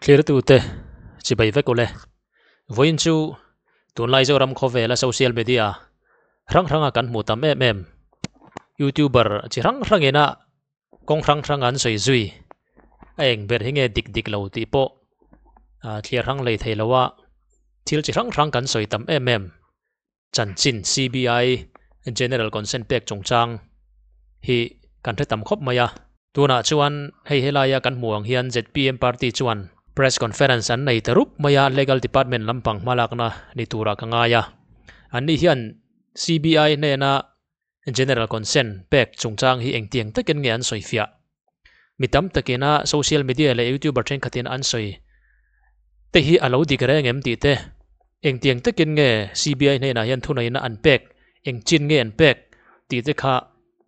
Thlirtute chibai vek ule. Vawiin chu tunlai Zoram khawvela social media hrang hranga kan hmuh tam em em youtuber chi hrang hrangina kawng hrang hrang an sawi zui a eng ber hi nge dik dik lo tih pawh thliar hrang lei thei loa thil chi hrang hrang kan sawi tam em em Chanchin CBI General Consent pek chungchang hi kan hre tam khawp mai a. Tunah chuan hei helaia kan hmuh ang hian zpm party chuan Press Conference an nei ta rup mai a, Legal Department lampang hmalakna ni turah ka ngai a. Anni hian CBI hnena General Consent pek chungchang hi engtiang takin nge an sawifiah? Mi tam takina social media leh youtuber thenkhatin an sawi te hi a lo dik reng em tih te, engtiang takin nge CBI hnenah hian thuneihna an pek, eng chin nge an pek tih te kha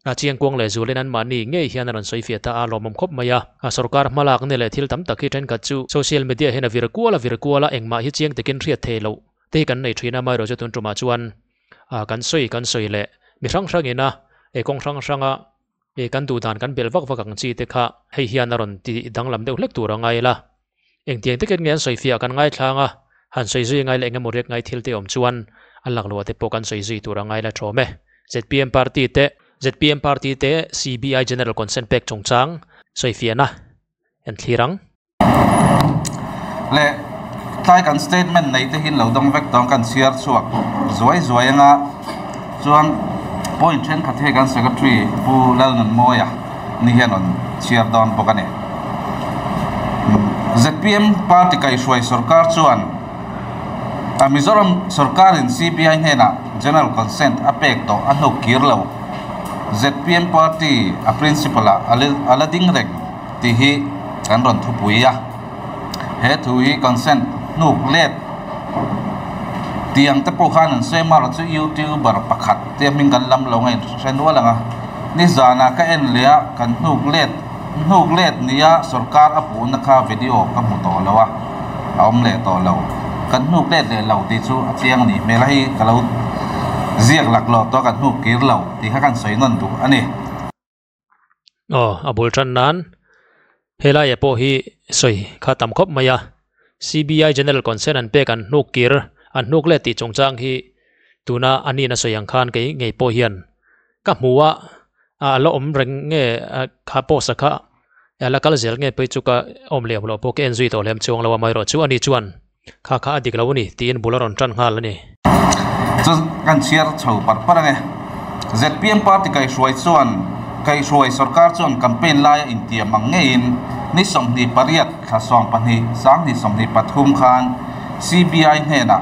a chiangkuang leh zulin anmahni ngei hian a rawn sawifiah ta a, lawmawm khawp mai a. A sorkar hmalakna leh thil tam tak hi thenkhat chu social media hian a vir kual a vir kual a, engmah hi chiang takin hriat thei loh te hi kan nei thin a, amaherawhchu chu tun tumah chuan kan sawi kan sawi leh mi hrang hrangina kawng hrang hranga Ih kan duh dan kan belh vak vak ang chi te kha hei hian a rawn ti danglam deuh hlek tur a ngai la. Engtiang takin nge an sawifiah kan ngaithlang a, han sawi zui ngai leh engemaw riak ngai thil te awm chuan a lakluah te pawh kan sawi zui tur a ngai la thawm e. Zpm party te zpm party te CBI General Consent pek chungchang sawifiahna en thlir ang. Leh tlai kan statement nei te hi lo dawng vek tawng kan chhiar chhuak zuai zuai anga chuan point thenkhat hi kan secretary Pu Lalnunmawia ni hian rawn chhiar dawn bawk a ni. Zpm party kaihhruai sorkar chuan a Mizoram sorkarin CBI hnenah general consent a pek tawh a hnuk kir lo. Zpm party a principle ah a la ding reng. Tih hi kan rawn thupui a, he thu hi consent hnuk let tiang te pawh khan an sawi a, chu youtuber pakhat te hming kan lam lo ngaih hre nual ang a, nizanah ka en leh a kan hnuk let hnuk let nia sorkar a puhna kha video ka hmu tawh lo a, a awm leh tawh lo, kan hnuk let leh lo tih chu a chiang a nih hmel a, hei ka lo ziak laklawh tawh a kan hnuk kir lo tih kha kan sawi nawn duh a ni. Aw, a bul tan nan helai ah pawh hi sawi kha tam khawp mai a, CBI General Consent an pek an hnuk kir an hnuk let tih chungchang hi tuna a nin a sawi ang khan kei ngei pawh hian ka hmu a, a la awm reng nge kha post a kha a la kal zel nge phei chu ka awm leh awm loh pawh ka en zui tawh lem chuang lo a, amaherawhchu chu ani chuan kha kha a dik lo a ni tiin bul a rawn tan nghal a ni. Chu kan chhiar chho par par ang e. Zpm party kaihhruai chuan kaihhruai sorkar chuan campaign laia intiam ang ngeiin ni 28 thla 12 2023 khan CBI hnenah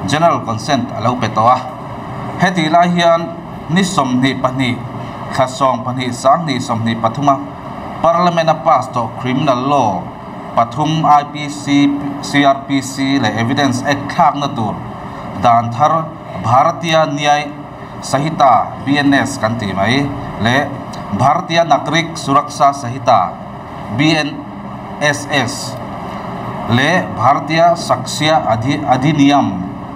General Consent a lo pe tawh a. Hetih lai hian ni 22 thla 12 2023 a Parliament a pass tawh Criminal Law pathum IPC, CrPC leh Evidence Act thlakna tur dan thar Bharatiya Nyay Sahita, BNS, kan tih mai leh Bharatiya Nagrik Suraksha Sahita, BNSS, leh Bharatiya Sakshya Adhiniyam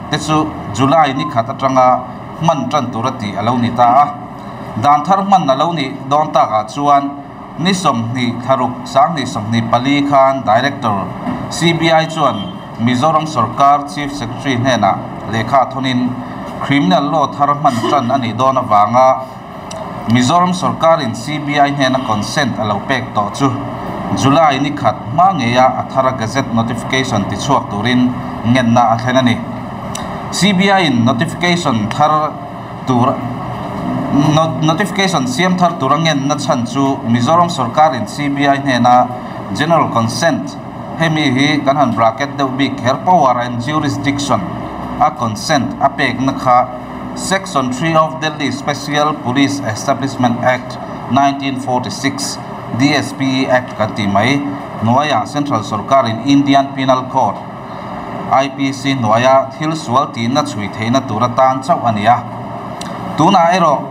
te chu July ni khat atanga hman tan tura tih a lo ni ta a. Dan thar hman a lo nih dawn takah chuan Ni 20 thlaruk 2024 khan Director, CBI chuan Mizoram sorkar Chief Secretary hnenah lehkha thawnin Criminal Law thar hman tan a nih dawn avanga Mizoram sorkarin CBI hnena consent a lo pek tawh chu July ni khat hma ngeia a thara Gazette notification tichhuak turin ngenna a thlen a ni. CBI-in notification thar tur Notification siam thar tura ngenna chhan chu Mizoram sorkarin CBI hnena General Consent, hemi hi kan han bracket deuh bik kher, Power and Jurisdiction a consent a pekna kha Section 3 of Delhi Special Police Establishment Act, 1946, DSPE Act kan tih mai, hnuaiah Central sorkarin Indian Penal Code, IPC hnuaia thil sual tihna chhui theihna tur atan chauh a ni a. Tunah erawh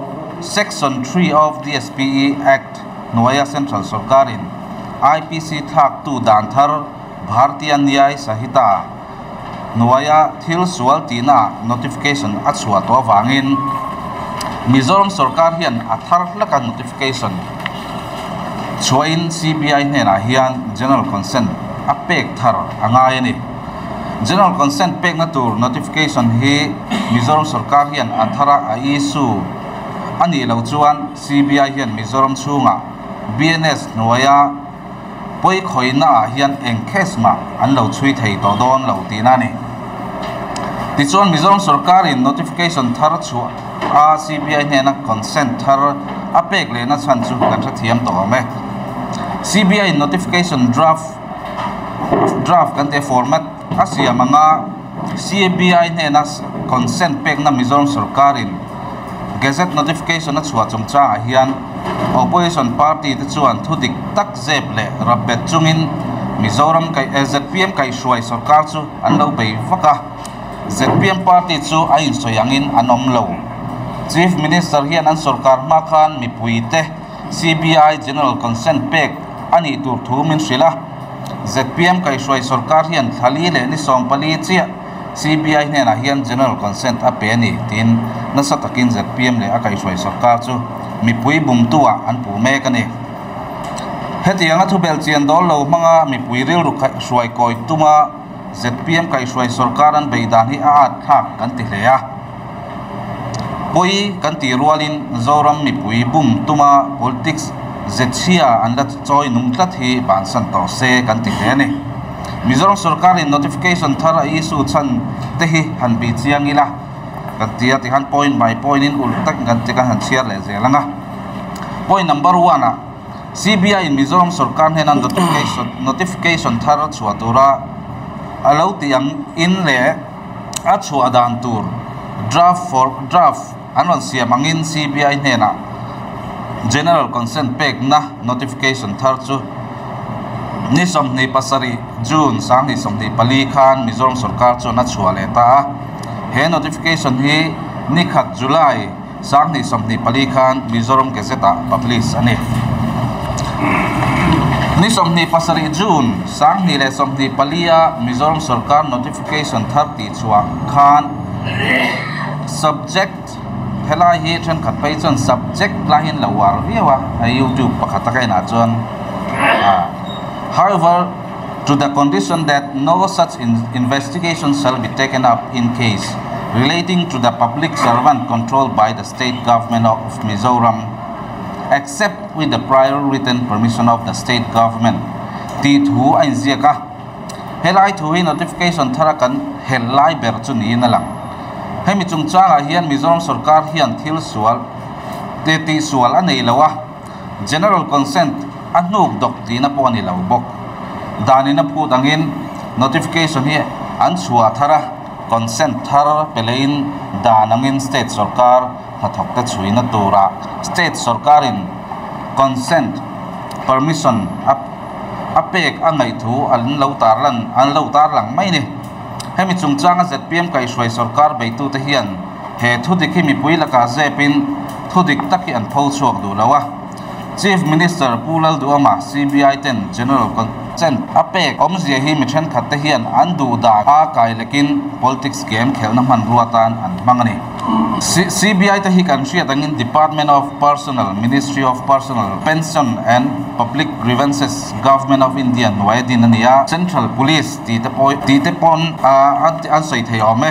Section 3 of DSPE Act hnuaia Central sorkarin IPC thlaktu dan thar Bharatiya Nyay Sahita hnuaia thil sual tihna notification a chhuah tawh avangin Mizoram sorkar hian a thar hlaka notification chhuahin CBI hnenah hian General Consent. a pek thar a ngai a ni. General consent pekna tur notification hi Mizoram sorkar hian a thara a issue a nih loh chuan CBI hian Mizoram chhunga BNS hnuaia pawi khawihna ah hian eng case mah an lo chhui thei tawh dawn lo tihna a ni. Tichuan Mizoram sorkarin notification thar chhuah a CBI hnena consent thar a pek lehna chhan chu kan hrethiam tawh awm e. CBI in notification draft draft kan tih a format a siam anga CBI hnena consent pekna Mizoram sorkarin gazette notification a chhuah chungchangah hian opposition party te chuan thu dik tak zep leh rapbet chungin Mizoram kai ZPM kaihhruai sorkar chu an lo bei vak a. ZPM party chu a insawi angin an awm lo. Chief Minister hian an sorkar hma khan mipuite CBI General Consent pek a nih tur thu min hrilh a. ZPM kaihhruai sorkar hian thlali leh ni 14 chiah CBI hnenah hian General Consent a pe a ni tiin nasa takin ZPM leh a kaihhruai sorkar chu mipui bumtu-ah an puh mek a ni. Hetianga thubelh chian dawl lo hmanga mipui rilru hruai kawi tuma ZPM kaihhruai sorkar an bei dan hi a at thlak kan ti hle a. Pawi kan tih rualin Zoram mipui bum tuma politics zechhia an la chawi nung tlat hi bansan tawh se kan ti hle a ni. Mizoram sorkarin notification thar a issue chhan te hi han bih chiang ila kan ti a tikhan point by point in ulh tak kan ti kan han chhiar leh zel ang a. Point number one ah CBI in Mizoram sorkar hnena notification notification thar chhuah tura a lo tih ang in leh a chhuah dan tur draft for draft an rawn siam angin CBI hnenah general consent pekna notification thar chu ni 27 June 2024 khan Mizoram sorkar chuan a chhuah leh ta a. He notification hi ni khat July 2024 khan Mizoram Gazette ah publish a ni. Ni 27 June 2024 a Mizoram sorkar notification thar tih chhuah khan subject helai hi thenkhat phei chuan subject lai hian lo uar viau a a youtube pakhat a ka enah chuan however to the condition that no such investigation shall be taken up in case relating to the public servant controlled by the state government of Mizoram except with the prior written permission of the state government tih thu a inziak a. Helai thu hi notification thara kan hel lai ber chu niin a lang. Hemi chungchangah hian Mizoram sorkar hian thil sual te tih sual a nei lo a, general consent a hnuk dawk tihna pawh a ni lo bawk. Danin a phut angin notification hi an chhuah thar a, consent thar pe lehin dan angin state sorkar hnathawk te chhuina turah state sorkarin consent permission a a pek a ngaih thu an lo tarlan an lo tarlang mai ni. Hemi chungchanga ZPM kaihhruai sorkar beitute hian he thudik hi mipui lakah zepin thudik tak hi an pho chhuak duh lo a. Chief Minister Pu Lalduhoma CBI ten General Consent a pek awmzia hi mi thenkhat te hian an duh dan a kai lekin politics game khelhna hmanrua atan an hmang a ni. CBI te hi kan hriat angin Department of Personnel, Ministry of Personnel, Pension and Public Grievances, Government of India hnuaia din a ni a, Central Police tih te pawh tih te pawn an sawi thei awm e.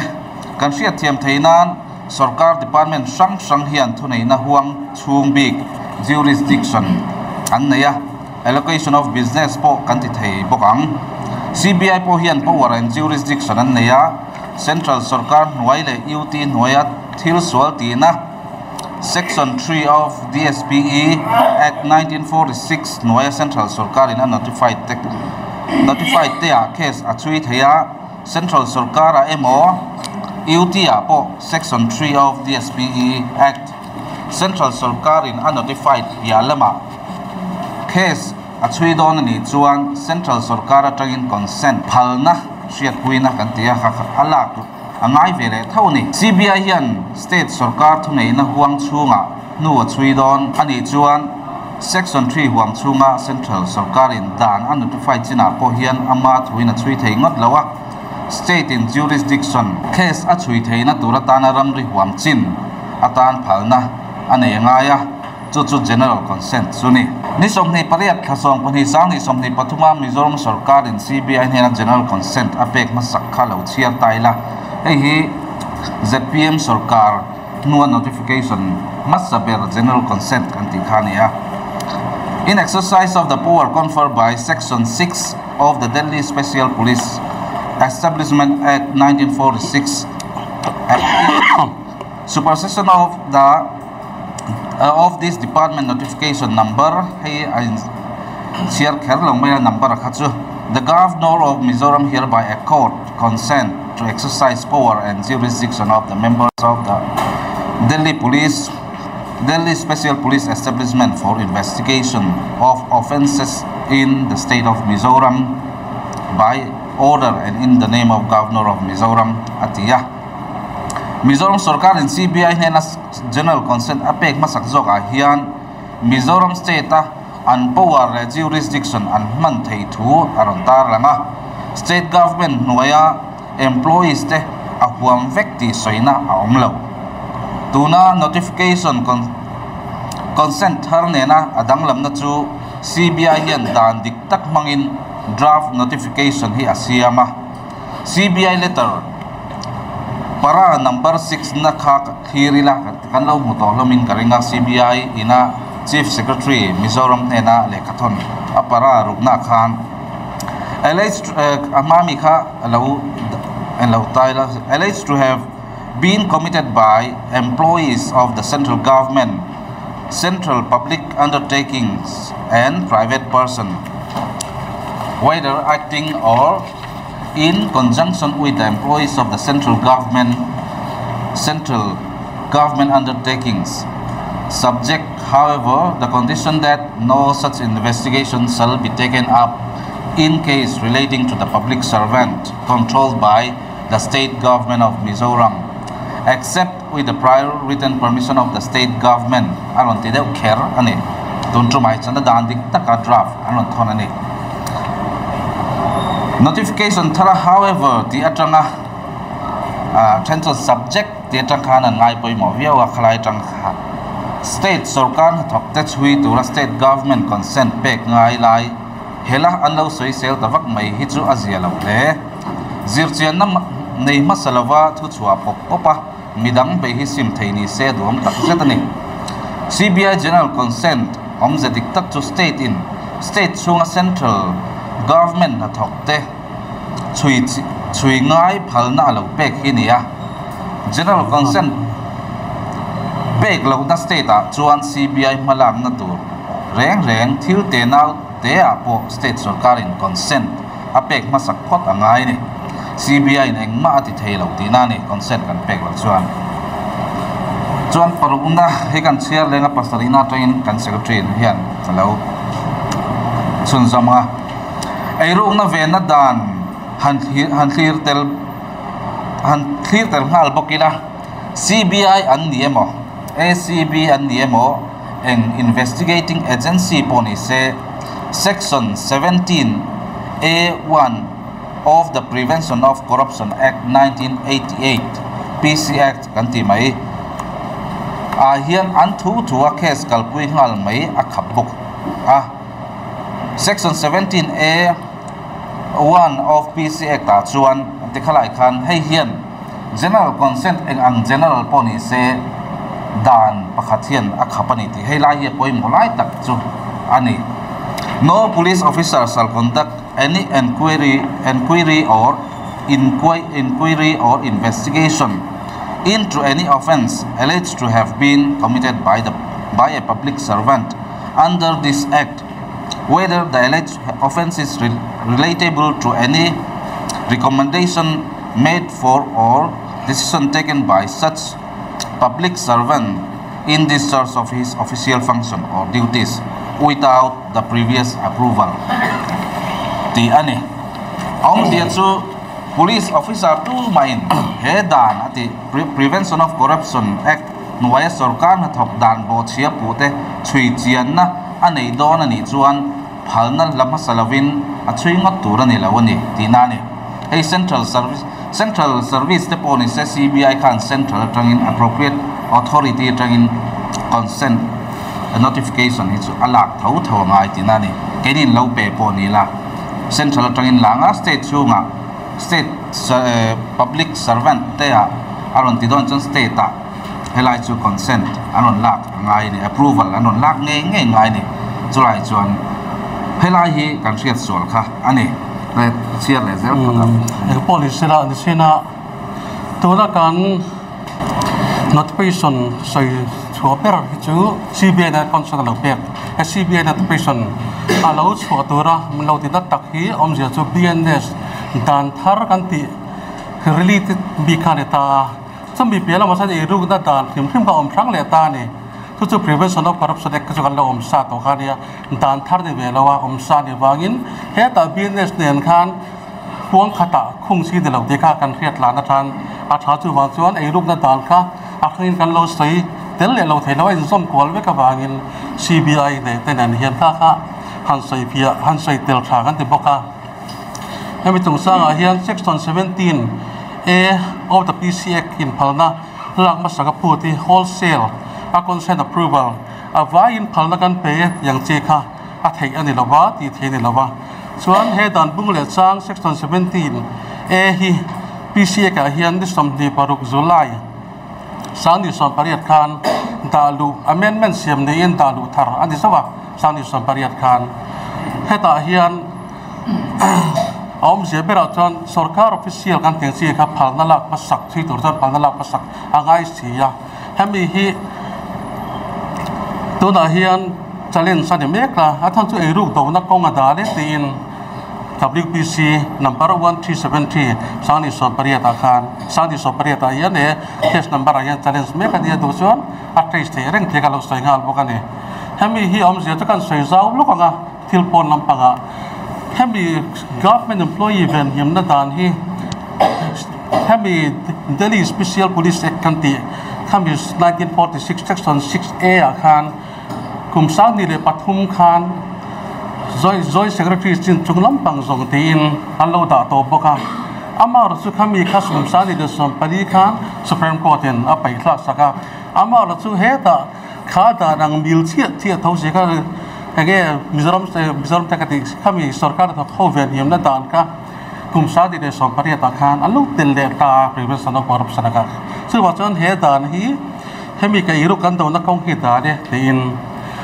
Kan hriat thiam thei nan sorkar department hrang hrang hian thuneihna huang chhung bik, jurisdiction, an nei a, allocation of business pawh kan ti thei bawk ang. CBI pawh hian power and jurisdiction an nei a, Central sorkar hnuai leh UT hnuaia thil sual tihna Section 3 of DSPE Act 1946 hnuaia Central sorkarin a notified te notified te ah case a chhui thei a, Central sorkarah emaw UT ah pawh Section 3 of DSPE Act Central sorkarin a notified piah lamah case a chhui dawn a nih chuan Central sorkar atangin consent phalna hriatpuina kan ti a, a lak a ngai ve leh tho a ni. CBI hian state sorkar thuneihna huang chhungah hnu a chhui dawn a nih chuan Section 3 huam chhunga Central sorkarin dan a notify chinah pawh hian ama thuin a chhui thei ngawt lo a, state in jurisdiction case a chhui theihna tur atana ramri huam chin atan phalna a nei a ngai a. Chu chu general consent chu ni. Ni 28 thla 12 2023 a Mizoram sorkarin CBI hnena general consent a pek hmasak kha lo chhiar ta ila. Hei hi zpm sorkar hnua notification hmasa ber general consent kan tih kha a ni a. In exercise of the power conferred by Section 6 of the Delhi Special Police Establishment Act 1946 and in supersession of the of this department notification number hei a in chhiar kher lo mai a number kha chu the Governor of Mizoram hereby accord consent to exercise power and jurisdiction of the members of the Delhi Police Delhi Special Police Establishment for investigation of offences in the state of Mizoram by order and in the name of Governor of Mizoram a ti a. Mizoram sorkarin CBI hnena general consent a pek hmasak zawkah hian Mizoram state a an power leh jurisdiction an hman thei thu a rawn tarlang a. State government hnuaia employees te a huam vek tih sawina a awm lo. Tuna notification consent thar nena a danglamna chu CBI hian dan dik tak hmangin draft notification hi a siam a. CBI letter para number 6 na kha thlir ila kan lo hmu tawh hlawmin ka ring a. CBI ina Chief Secretary Mizoram hnena lehkhathawn a para rukna khan alleged a hmami kha lo lo tai la alleged to have been committed by employees of the central government, central public undertakings and private person, whether acting or in conjunction with the employees of the central government, central government undertakings, subject, however, the condition that no such investigation shall be taken up in case relating to the public servant controlled by the state government of Mizoram, except with the prior written permission of the state government. A rawn ti deuh kher a ni. Tun tumah hi chuan a dan dik taka draft an rawn thawn a ni. Notification thara however tih atanga then chuan subject tih atang khan an ngai pawimawh viau a, khalai atang kha state sorkar hnathawk te chhui tura state government consent pek ngai lai hela an lo sawi sel ta vak mai hi chu a zia lo hle. Zirchianna nei hmasa lova thu chhuah pawp pawp a, midang bei hi sim thei ni se duhawm tak zet a ni. CBI General Consent awmze dik tak chu state in state chhunga central government hnathawk te chhui chhui ngai phalna a lo pek hi ni a. General Consent pek lohna state ah chuan CBI hmalakna tur reng reng thil te nau te ah pawh state sorkarin consent a pek hmasak phawt a ngai a ni. CBI in engmah a ti thei lo tihna a ni, consent kan pek loh chuan. Chuan parukna hi kan chhiar leng a, pasarihna atangin kan secretary in hian a lo chhunzawm a. Eirukna venna dan han han thlir tel han thlir tel nghal bawk ila, CBI an ni emaw, ACB an ni emaw, eng investigating agency pawh ni se, Section 17 A 1 of the Prevention of Corruption Act 1988, PC Act kan tih mai, ah hian an thu thu a case kalpui nghal mai a khap bawk a. Section 17 A 1 of PC Act ah chuan tikhalai khan hei hian general consent eng ang general pawh ni se dan pakhat hian a khap a ni tih hei lai hi a pawimawh lai tak chu a ni. No police officer shall conduct any enquiry enquiry or inquiry or investigation into any offence alleged to have been committed by the by a public servant under this act whether the alleged offence is relatable to any recommendation made for or decision taken by such public servant in discharge of his official function or duties without the previous approval tih a ni. Awmzia chu police officer tumahin he dan a tih Prevention of Corruption Act hnuaia sorkar hnathawk dan bawhchhia puhte chhui chianna a nei dawn a nih chuan phalna la hmasa lovin a chhui ngawt tur a ni lo a ni tihna a ni. Hei Central Service Central Service te pawh ni se CBI khan Central atangin appropriate authority atangin consent Notification hi chu a lak tho tho a ngai tihna a ni. Keinin lo pe pawh ni la, Central atangin la anga State chhungah State Public Servant te ah a rawn ti dawn chuan State ah helai chu consent an rawn lak a ngai a ni, approval an rawn lak ngei ngei ngai a ni. Chulai chuan helai hi kan hriat sual kha a ni. Chhiar leh zel phawt ang. Engpawh ni sela ni sena tuna kan notification sawi chhuah ber hi chu CBI na concern a lo pek. He CBI notification a lo chhuah tura min lo ti nat tak hi awmzia chu BNS dan thar kan tih related bik kha a ni ta a. Chumi piah lamah chuan eirukna dan hrim hrim kha a awm hrang leh ta a ni. Chu chu Prevention of Corruption Act kha chu kan lo awm sa tawh kha a nia. Dan thar ni ve lo a awm sa ni vangin hetah BNS nen khan Huang khatah khung si ni lo tih kha kan hriat lan atang a tha chuvang chuan eirukna dan kha a hrangin kan lo sawi tel leh lo thei lo a inzawm kual vek avangin CBI leh te nen hian kha kha han sawi fiah han sawi tel tha kan ti bawk a. Hemi chungchangah hian Section 17 A of the PC Act inphalna lak hmasaka phut hi wholesale a consent approval a vaiin phalna kan pe yang chi kha a theih a ni lo va tih theih a ni lo va. Chuan he dan bung leh chang Section 17 A hi PCA ah hian ni 26 July 2018 khan dah luh amendment siam niin dah luh thar a ni zauh a, 2018 khan. Hetah hian a awmzia berah chuan sorkar official kan tih ang chi kha phalna lak hmasak thui tur chuan phalna lak hmasak a ngai si a. Hemi hi tunah hian challenge a ni mek a, a chhan chu eiruk dona kawng a dah leh tiin WPC number 1373 28 ah khan 28 ah hian he case number ah hian challenge mek a nia duh chuan a trace theih reng thei kha lo sawi nghal bawk a ni. Hemi hi awmzia chu kan sawi zau lawk ang a thil pawn lampangah hemi government employee venhimna dan hi Hemi Delhi Special Police Act kan tih khami 1946 Section 6A ah khan kum 2003 khan Joint Secretary chin chung lampang zawng tiin an lo dah tawh bawk a. Amaherawhchu chu khami kha kum 2014 khan Supreme Court in a paih thlak sak a. Amaherawhchu hetah kha dan ang mil chiah chiah tho si kha enge Mizoram Mizoram te ka tih khami sorkar thawk ho ve hniamna dan kha Kum 2018 ah khan an lo tel leh ta a Prevention of Corruption a kha. Chuvang chuan he dan hi hemi ka iruk kan dona kawng hi dan e tiin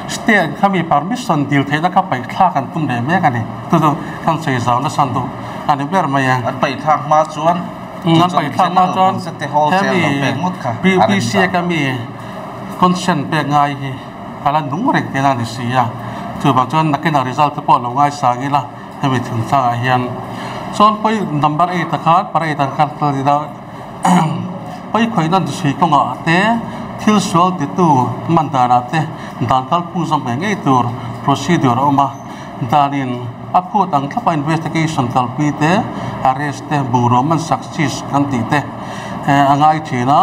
state khami permission dil theihna kha paih thlak an tum leh mek a ni. Chu chu kan sawi zau nasa duh a ni ber mai a. An paih thlak hma chuan An paih thlak hma chuan hemi PPC ka mi consent pek ngai hi a la nung reng tihna a ni si a. Chuvang chuan nakinah result te pawh lo ngaisang ila. Hemi thingtlangah hian chuan pawi number eight ah khan para eight ah khan kal ila pawi khawihna duhsui kawngah te thil sual titu man danah te dan kalphung zawm ngei ngei tur procedure a awm a danin a phut ang thlapa investigation kalpui te arrest te bungrua man sak seize kan tih te a ngai thin a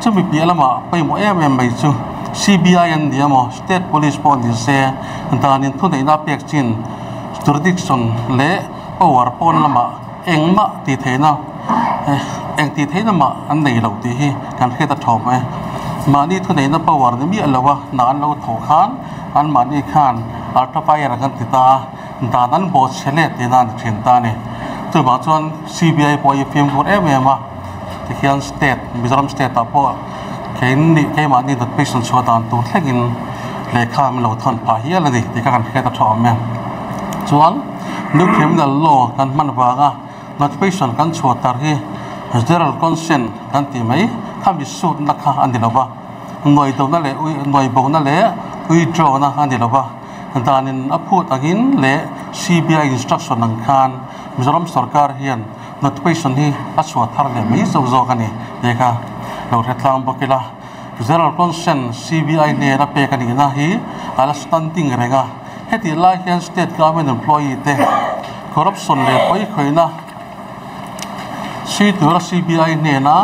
chumi piah lamah pawimawh em em mai chu C_B_I an ni emaw state police pawh ni se danin thuneihna pek chin jurisdiction leh power pawn lamah engmah tih theihna eng tih theihna mah an nei lo tih hi kan hriat a thawm e. Mahni thuneihna power ni miah lo a hna an lo thawh khan anmahni khan ultra fire kan ti ta a, dan an bawh chhe let tihna a ni thin ta a ni. Chuvang chuan C_B_I pawh hi fimkhur em em a, tikhian state Mizoram state ah pawh keini keimahni notification chhuah dan tur thlengin lehkha min lo thawn phah hial a ni tih kha kan hriat a tha awm e. Chuan new criminal law kan hman vanga notification kan chhuah tar hi general consent kan tih mai kha mi sutna kha a ni lo va, nuaidona leh nuaibona leh withdraw na a ni lo va, danin a phut angin leh C_B_I instruction ang khan Mizoram sorkar hian Notification hi a chhuah thar leh mai zawk zawk a ni tih kha lo hre tlang bawk ila. General Consent CBI hnena pek a nihna hi a la standing reng a, hetih lai hian State Government employee te corruption leh pawikhawihna si tura CBI hnena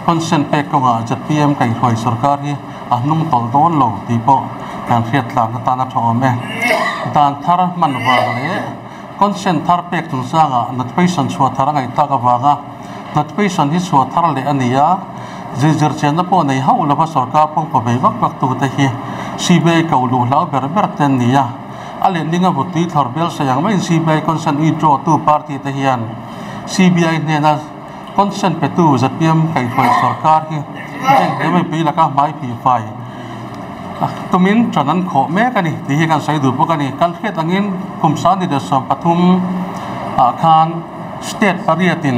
consent pek kawngah zpm kaihhruai sorkar hi a hnung tawlh dawn lo tih pawh kan hriat tlang atan a tha awm e. Dan thar hman vang leh Consent thar pek chungchangah notification chhuah thar a ngaih tak avanga notification hi chhuah thar leh a ni a, zirchianna pawh nei hauh lova sorkar pawngpaw bei vak vak tute hi CBI ko luh hlau ber ber te an ni a, a letlinga vutui thlawr bel sawi ang maiin CBI consent withdraw tu party te hian CBI hnena consent petu zpm kaihhruai sorkar hi bank leh mipui laka hmai phih fai tumin ṭan an khawh mek a ni tih hi kan sawi duh bawk a ni. Kan hriat angin kum 2013 ah khan state pariatin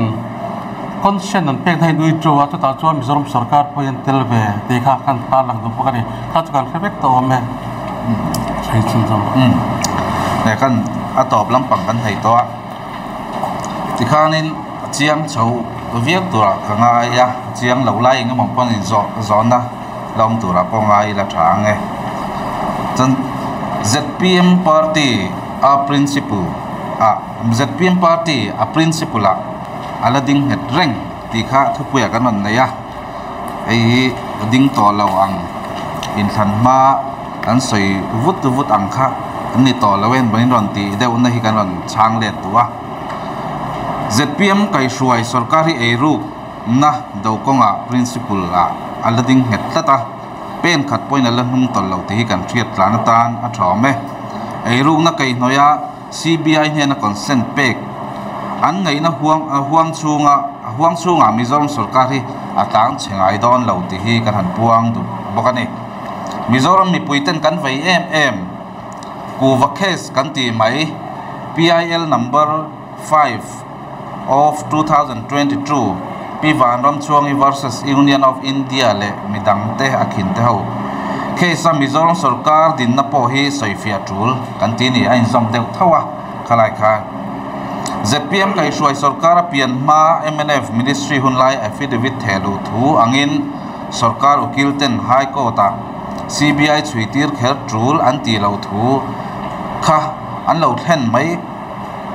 consent an pek na hi withdraw a, chutah chuan Mizoram sorkar pawhin an tel ve tih kha kan tarlang duh bawk a ni. Kha chu kan hre vek tawh awm e. Sawi chhun zawng. Umm he kan a tawp lampang kan hei tawh a, tikhanin a chiang chho viau turah ka ngai a, chiang lo lai eng emaw pawh in zawh zawhna la awm turah pawh ngai ila tha ang e. Chuan zpm party a principle ah zpm party a principle ah a la ding nghet reng tih kha thupuiah kan rawn nei a, hei hi a ding tawh lo ang inthlan hma an sawi vut vut ang kha an ni tawh lo em in rawn tih deuh na hi kan rawn chhang let duh a. Zpm kaihhruai sorkar hi eiruk na do kawngah principle ah a la ding nghet tlat a, pen khat pawhin a la hnung tawlh lo tih hi kan hriat tlan atan a tha awm e. Eirukna kaihhnawih a CBI hnena consent pek an ngaihna huang huang chhunga huang chhungah Mizoram sorkar hi a tlang chhe ngai dawn lo tih hi kan han puang duh bawk a ni. Mizoram mipuiten kan vei em em kuhva case kan tih mai PIL number 5 of 2022 Pi Vanramchhuangi versus Union of India leh midangte a khin te ho case a Mizoram sorkar dinna pawh hi sawifiah tul kan ti ni a inzawm deuh tho a khalai kha zpm kaihhruai sorkar a pian hma mnf ministry hunlai affidavit theh luh thu angin sorkar ukil ten high court ah CBI chhuitir kher tul an tih loh thu kha an lo thlen mai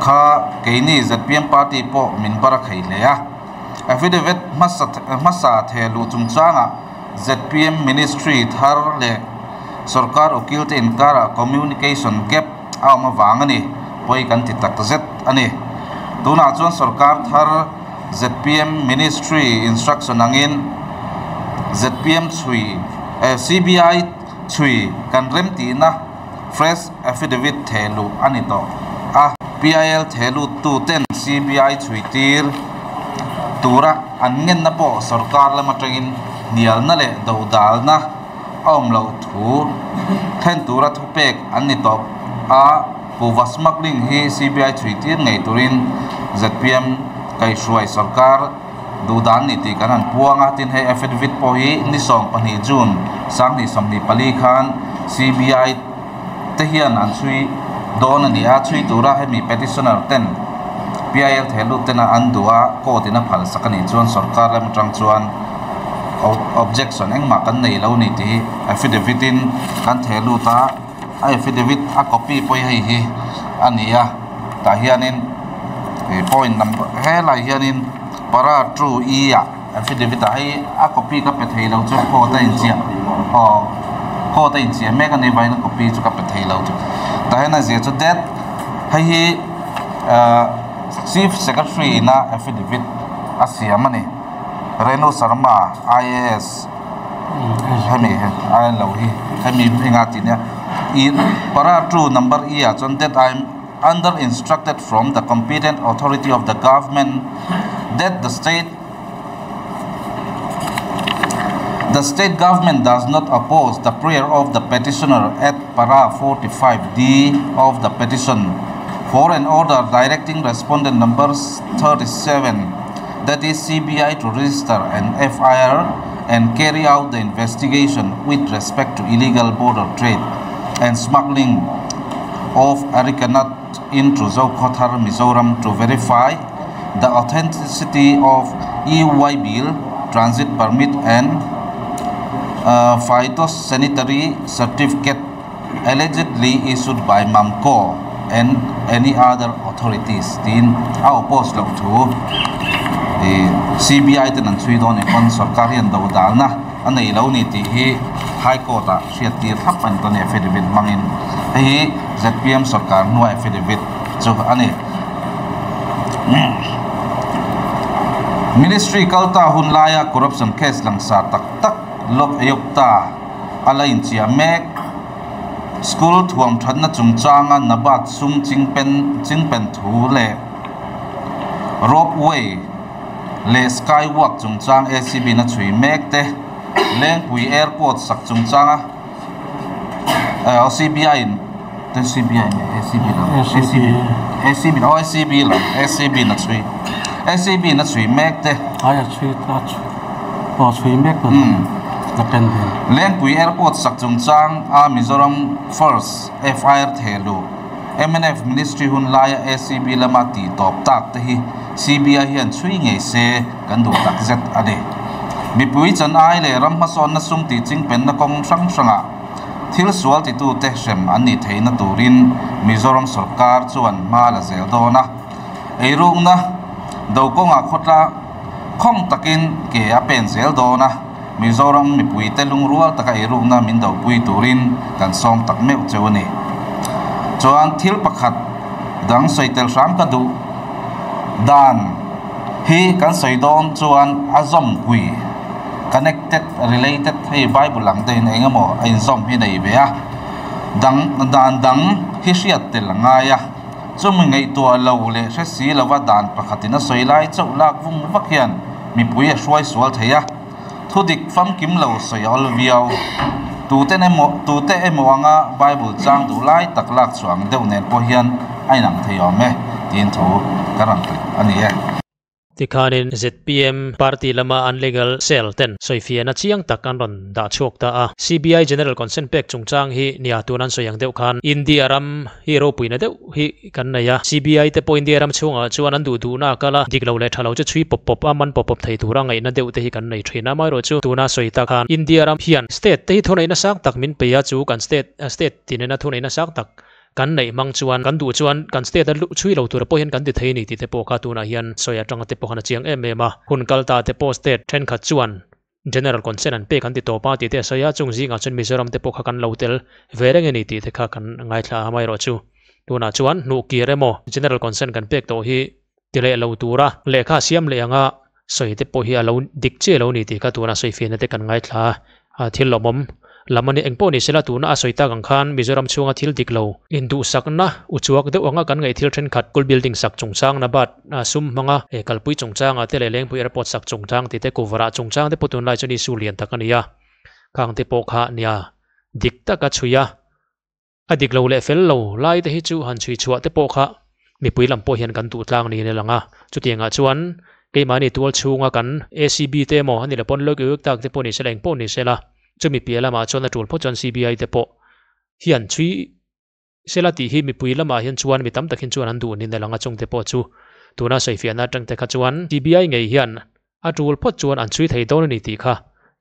kha keini zpm party pawh min bar a khei hle a. Affidavit hmasa hmasa theh luh chungchangah zpm ministry thar leh sorkar ukil te inkarah communication gap a awm avang a ni, pawi kan ti tak zet a ni. Tunah chuan sorkar thar zpm ministry instruction angin zpm chhui eh CBI chhui kan remtihna fresh affidavit theh luh a ni tawh a. PIL theh lut tu ten CBI chhui tir tura an ngenna pawh sorkar lam atangin hnialna leh dodalna a awm loh thu thlen tura thupek an ni tawh a. Kuhva smuggling hi CBI chhui tir ngei turin zpm kaihhruai sorkar duhdan ni tih kan han puang a, tin hei affidavit pawh hi ni 12 June 2024 khan CBI te hian an chhui dawn a ni a, chhui tura hemi petitioner ten PIL thehlut tena an duh a, court in a phal sak a nih chuan sorkar lam atang chuan objection engmah kan nei lo ni tih hi affidavit in kan thehlut a, a affidavit a copy pawh hi hei hi a ni a, tah hianin point number helai hianin para two e ah affidavit ah hei a copy ka pe thei lo chu court a inchiah aw court a inchiah mek a ni vangin a copy chu ka pe thei lo chu tah hian a zia chu that hei hi ahh chief secretary ina affidavit a siam a ni Renu Sharma I_A_S hemi a en lo hi hemi enga tih nia ih para two number e ah chuan that I am under instructed from the competent authority of the government that the state the state government does not oppose the prayer of the petitioner at para 45 d of the petition for an order directing respondent number 37 that is CBI to register an FIR and carry out the investigation with respect to illegal border trade and smuggling of arecanut into Zokhawthar, Mizoram to verify the authenticity of EY bill, transit permit and phytosanitary certificate allegedly issued by MAMCO and any other authorities tiin a oppose loh thu ih CBI ten an chhui dawn ni pawn sorkar hian do dalna a nei lo ni tih hi high court ah hriat tir thlap a ni tawh a ni affidavit hmangin hei hi zpm sorkar hnuai affidavit chu a ni. Ministry kalta hun laia corruption case langsar tak tak Lok Ayukta a la inchiah mek. School thuam thatna chungchanga NABARD sum chingpen chingpen thu leh Ropeway leh Skywalk chungchang ACB na chhui mek te, Lengpui Airport sak chungchanga CBI in CBI nge ACB lam ACB ACB aw ACB lam ACB na chhui ACB na chhui mek te. Ai a chhui ta chhui aw chhui mek ta na pen vel. Lengpui Airport sak chungchang a Mizoram First FIR thehluh mnf Ministry hun laia ACB lama tih tawp tak te hi CBI hian chhui ngei se kan duh tak zet a ni. Mipui chan ai leh ram hmasawnna sum tih chingpenna kawng hrang hrangah thil sual titute hrem an nih theihna turin Mizoram sorkar chuan hma la zel dawn a. Eirukna do kawngah khawtla khawng takin ke a pen zel dawn a, Mizoram mipuite lungrual taka eirukna min dopui turin kan sawm tak meuh cheu a ni. Chuan thil pakhat dang sawi tel hram ka duh dan hi kan sawi dawn chuan a zawmpui, connected, related, hei Bible ang te in eng emaw a inzawm hi nei ve a, dang dan dang hi hriat tel a ngai a, chumi ngaihtuah lo leh hre si lova dan pakhatin a sawi lai chauh lak vung vak hian mipui a hruai sual thei a, thudik famkim lo sawi a awl viau. Tuten emaw tute emaw anga Bible chang duh lai tak lak chhuah ang deuh nen pawh hian a inang thei awm e tiin thu ka rawn hrilh a ni e. Tikhanin zpm party lama an legal cell ten sawifiahna chiang tak an rawn dah chhuak ta a. CBI General Consent pek chungchang hi nia tun an sawi ang deuh khan India ram hi ropuina deuh hi kan nei a. CBI te pawh India ram chhungah chuan an duh duhna a kal a, dik lo leh tha lo chu chhui pawp pawp a, man pawp pawp thei tura ngaihna deuh te hi kan nei thin a. Amaherawhchu tuna sawi tak khan India ram hian state te hi thuneihna sang tak min pe a, chu kan state state tinena thuneihna sang tak kan neih hmang chuan kan duh chuan kan state a luh chhui lo tura pawh hian kan ti thei a ni tih te pawh kha tunah hian sawi atanga te pawh khan a chiang em em a. Hun kal ta te pawh state thenkhat chuan General consent an pek an ti tawp a tih te a sawi a, chung zingah chuan Mizoram te pawh kha kan lo tel ve reng a ni tih te kha kan ngaithla a, amaherawhchu tunah chuan hnuh kir emaw General consent kan pek tawh hi ti leh lo tura lehkha siam leh anga sawi te pawh hi a lo dik chiah lo a ni tih kha tuna sawifiahna te kan ngaithla a, thil lawmawm lam a ni. Engpawh ni sela tuna a sawi tak ang khan Mizoram chhunga thil dik lo induhsakna uchuak deuh anga kan ngaih thil thenkhat school building sak chungchang na bat sum hmanga kalpui chungchangah te leh Lengpui Airport sak chungchang tih te Kuvara chungchang te pawh tunlai chuan issue lian tak a ni a, khang te pawh kha nia dik taka chhui a, a dik lo leh fel lo lai te hi chu han chhui chhuah te pawh kha mipui lam pawh hian kan duh tlang niin a lang a, chutiangah chuan keimahni tual chhunga kan ACB te emaw a ni lo pawn Lok Ayukta te pawh ni sela engpawh ni sela chumi piah lamah chuan a tul phawt chuan CBI te pawh hian chhui Sela tih hi mipui lamah hian chuan mi tam takin chuan an duh niin a lang a, chungte pawh chu tuna sawifiahna atangte kha chuan CBI ngei hian a tul phawt chuan an chhui thei dawn a ni tih kha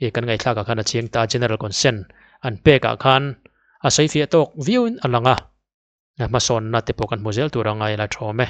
i kan ngaihthlakah khan a chiang ta a, General Consent an pekah khan a sawifiah tawk viauin a lang a, hmasawnna te pawh kan hmu zel tur a ngai la thawm e.